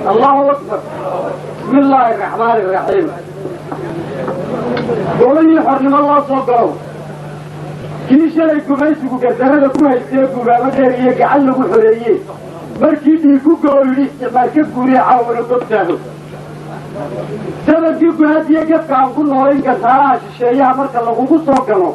Allahu akbar. Bismi illaahi araxmaani iraxiim. Golihii xornimo loo soo galo, kii shalay gumaysigu gardarrada ku haystee gubaamo dheer iyo gacan lagu xoreeye, markii dhiig ku go-o yidhi isticmaal ka guuriya, caawana gobtaaho sabankii guhaadiyo gafka aan ku noolayn. Gantaalaha shisheeyaha marka lagugu soo galo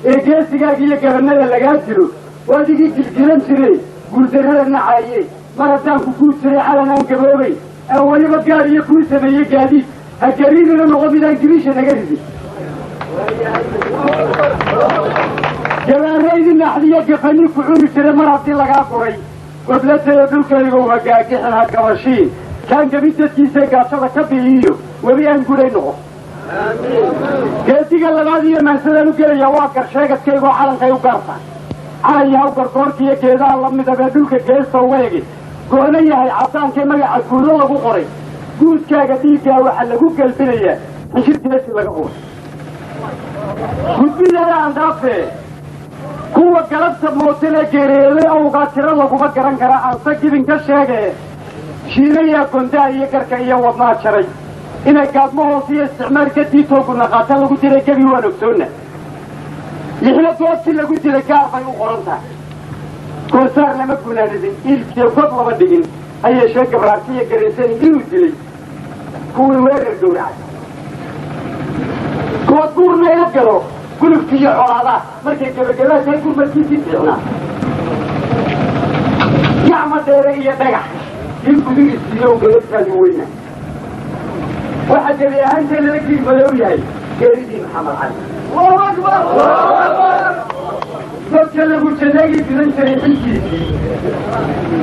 ee geesigaaga iyo gabanada lagaa dilo, waadigii gilgilan jire guuldarrada nacaaye. Mar haddaan ku guud jiray calan aan gaboobay, aan weliba gaar iyo kuu sameeye gaadiid, ha gariirina noqo midaan giriisha naga ridin. Gabaaraydi naxdiyo gafani ku cuni jira mar haddii lagaa guray goblataya dhulkaygow, ha gaagixin, ha gabashiin kaan gabin dadkiisa gaajada ka bi'iyo webi aan guray noqo. Geediga labaad iyo maansadaan u gelaya waa garsheegadkaygoo calankay u gaarta. Calan yahaw gargoorkiiyo geedaha la midabee dhulka geesta uga egi go'na yahay cadaankee magaca guulo lagu qoray. Guudkaaga dhiiggaa waxaa lagu gelbinayaa xinshir geesi laga qubay. Gudbidada aan dhaafe, kuwa galabta mootana geereeday awgaa tiro laguma garan karaa. Aanse gibin ka sheege, shiinayaa gondaha iyo garka iyo wadnaa jaray inay gaadmo hoos iyo isticmaalka diitoogu naqaata lagu diray gebi waan ogsoonna. Lixna goobti lagu dilay gaar bay u qoran tahay. Goosaar lama gunaanadin, iilkiyo god lama dhigin, ha yeeshee gabraartiyo garaysani inuu dilay kuwii weerar gowracay. Kood guurna ila galo gulubki iyo colaadaha markay gebagabaa tahay gurmadkiisii fiicnaa. Gacma dheere iyo dhagax in gudigiisiiyo godadkaadu weyna. Waxaa gebi ahaantee lala giig madow yahay geeridii Maxamed Cali. Godka lagu jannagii gudan jiray xilkiisii,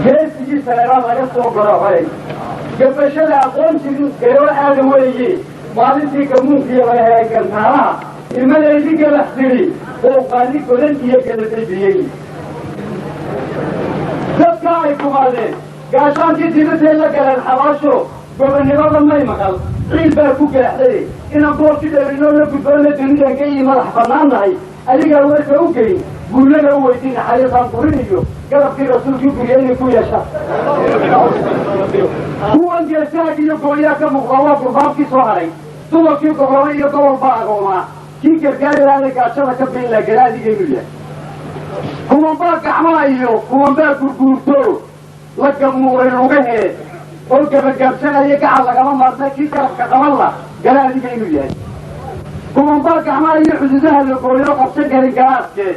geesigii saleebaan laga soo goroxoray, gabashada aqoon jirin garoo aada weeye. Maalintii gamuunkiiyo laga helay gantaalaha ilmadaydi gabax tidhi qooqaani godan iyo galaday. Dadka ay kumaadeen gaashaankii dibadtay la galeen xabaasho, gobonnimada may maqal, ciil baa ku gaaxday. Inaan goolki dheerinoo la gudboona dunidan ka ii madax bannaan nahay, adigaa warka u geyn, guullana u weydiin naxariisaan qurin iyo garabkii rasuulkii gurya inay ku yeeshaan. Kuwan geesaha iyo gooyaa ka muuqdaa waa gurbaabkii soo haray, dumarkii gobolada iyo gobol baa agoomaa kii gargaari lahaday gaajada ka biin laha garaadiga inuu yahay. Kuwan baa gacmaha iyo kuwan baa gurguurto la gamuuray lugahee oo gabagaabsanaya, gacal lagama maartay kii garabka qaban la garaadiga inuu yahay. Kuwan baa gacmaha iyo xuduudaha la gooyo qabsan karin garaadkee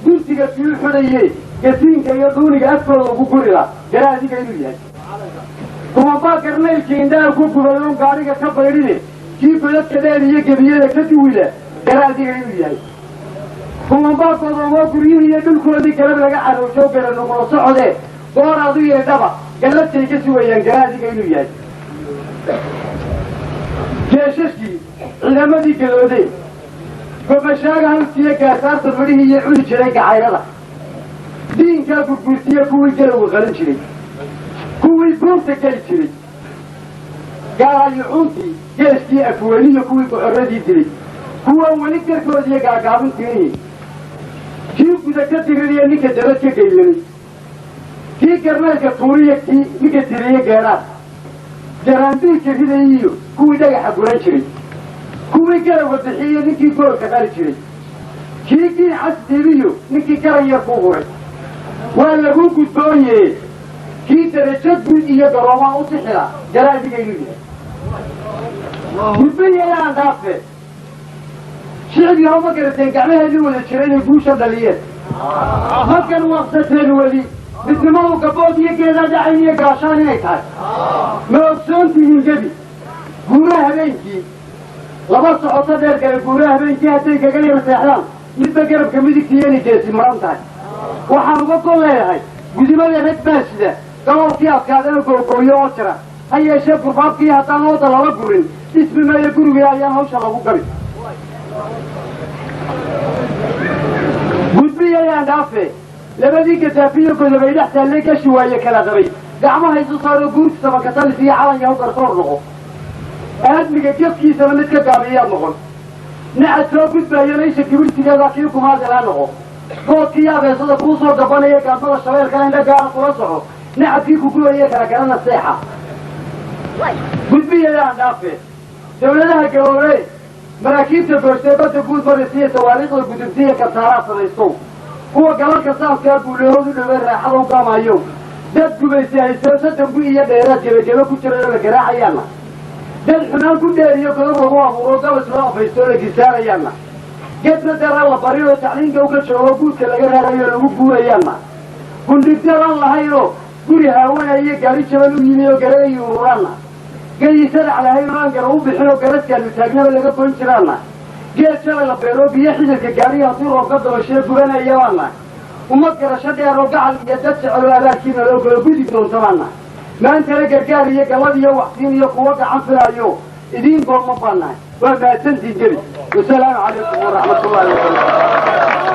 guntiga kii xidhaye gasiinka iyo dhuuniga afkooda ugu gurila garaadiga inuu yahay. Kuwan baa garnaylkii indhaha ku gubay oon gaadhiga ka baydhine kii godadka dheer iyo gebiyada ka duwila garaadiga inuu yahay. Kuwan baa godoomoo guryihii iyo dhulkoodii garab laga carowsho gara nuqlo socodee goor adu yeedhaba galladtay ka sugayaan garaadiga inuu yahay. Jeeshashkii ciidamadii gadoodeen gobashaaga hawsiiyo gaasaarta midhihii iyo cuni jiray gacayrada, diinkaa gurguurtiyo kuwii galowga qalin jiray, kuwii buurta geli jiray, gaarayucuuntii geeskii afweyniyo kuwii gocorradii dilay, kuwaan weli garkoodiiyo gaagaabintiinihi, kii guda ka diririya ninka dabad ka geylanay, kii garnaylka tuuriya, kii ninka tiriye geeraad jaraanbiidka ridayiyo kuwii dhagaxa guran jiray, kuwii garowga bixiyo ninkii goolka qali jiray, kii giin cas diibiyo ninkii garan yar ku huray, waa lagu gudboonye kii darajo guud iyo garoomaa u sixila garaadiga inuu yahay. Gudbayayaan dhaafe, shicibkii homa garateen gacmaheedii wada jira inay guusha dhaliyeen. Markan waqsateen weli midnimadu gabood iyo geedaa dhacayn iyo gaashaan inay tahay ma ogsoon tihiin? Gebi guuraha habeenkii laba socoto dheer kale, guuraha habeenkii hadday kaga yar seexdaan midba garabka midigtiiyo inay geesi maran tahay. Waxaan uga gol leeyahay gudimada rag baa sida gaboolkii adkaadana googooyo oo jira, ha yeeshee gurbaabkii haddaan ooda lala gurin dhismi maayo gurigii ayaan hawsha lagu gabi. Gudbiyayaan dhaafe, labadii gadaafiyo godobay dhex taallay gashi waaye kala qabay, gacmaha isu saaro guurta sabankatalis iyo calan yahu garsoor noqo, aadmiga gefkiisana mid ka gaabiyaad noqon. Nacad soo gudbaayana isha kibirtigeeda kii kumaadilaa noqo, goodkii abeesada kuu soo gabanaya gaadmada shabeelkana indha gaara kula soco, nacadkii ku gubaya kala garana seexa. Gudbiyadaan dhaafe dawladaha gaboobey, maraakiibta goostee badda guud maraysiiya, tawaariikhda gudubtiya kasaaraa samaystow, kuwa galalka saaskaa guulahood u dhowey raaxada u gaamayo, dad gubaysi haystoo 30 gu iyo dheeraad gebagebe ku jiray oo la garaacayaana, dad xumaan ku dheeriyo godob lagu abuuro gabas loo afaystoo la gisaarayaana, gedna daraa la barinoo tacliinka uga joogo guudka laga raarayo lagu guurayaana, gundhigdadan lahaynoo guri haawanaya gaari jaban u yimi oo garanayi ururaana, geyi sadac lahayn oo aan gara u bixin oo garaskaanu taagnaba laga goyn jiraana, geed shalay la beero biyo xididka gaariya haddii roobka dabashee gubanayabaana, ummad garasho dheer oo gacal iyo dad jecel oo abaalkiina loo galo gudi doontabaana, maantana gargaar iyo gallad iyo waxsiin iyo kuwo gacan filaayo idiin goolma baanahay. Waa mahadsantiin gebi. Wasalaamu calaykum waraxmatullahi wabarakaatu.